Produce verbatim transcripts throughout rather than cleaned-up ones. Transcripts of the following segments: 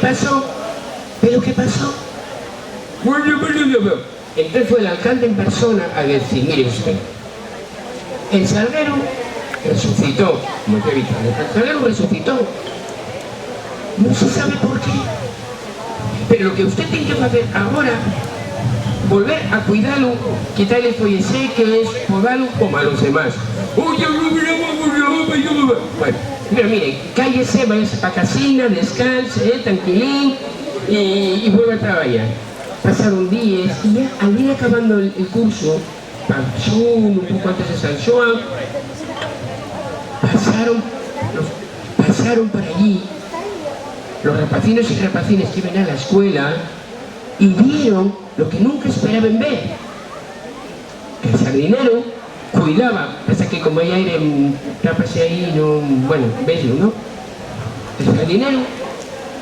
pasó? ¿Ve lo que pasó? Entonces fue el alcalde en persona a decir: "Mire usted, el salguero resucitó, como te he dicho, el salguero resucitó. No se sabe por qué. Pero lo que usted tiene que hacer ahora, volver a cuidarlo, quitarle folles seques, podarlo, como a los demás". Bueno, mire, mire, cállese, váyase pa casina, descanse, eh, tranquilín, y, y vuelva a trabajar. Pasaron días y ya al ir acabando el, el curso, San Xoán, un poco antes de San Xoán, pasaron, los, pasaron por allí los rapacinos y rapacines que iban a la escuela y vieron lo que nunca esperaban ver, que el sardinero cuidaba, pasa que como hay aire, mm, tápase ahí, no, bueno, veslo, ¿no? El sardinero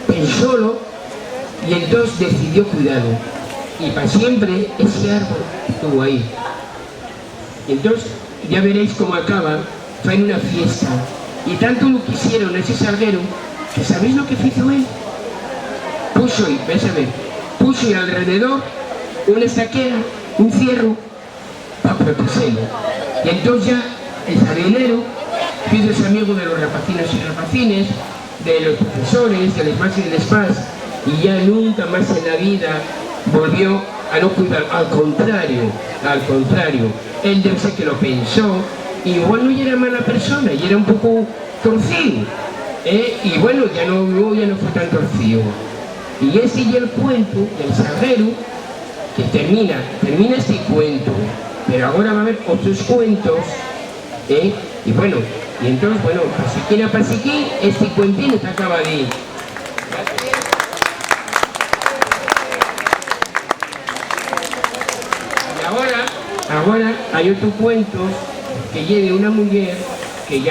pensólo y entonces decidió cuidalo. Y pa siempre ese árbol estuvo ahí. Y entonces ya veréis cómo acaba, faen una fiesta. Y tanto lo quisieron ese salguero, que ¿sabéis lo que fizo él? Puso-y, vais a ver, puso-y alrededor una estaquera, un fierro, pa protexelo. Y entós ya el sardinero fízose amigu de los rapacinos y rapacines, de los profesores, de les más y de les pas, y ya nunca más en la vida volvió a no cuidar. Al contrario, al contrario, él debe ser que lo pensó, y igual no yera mala persona, yera un poco torcío, ¿eh? Y bueno, ya no, luego ya no fue tan torcío. Y ese ye el cuentu del salguero, que termina, termina este cuentu, pero agora va a haber otros cuentos, ¿eh? Y bueno, y entonces, bueno, pasiquina, pasiquín, este cuentín está acabadín. Y agora, agora hay otro cuento que ye de una muller que ya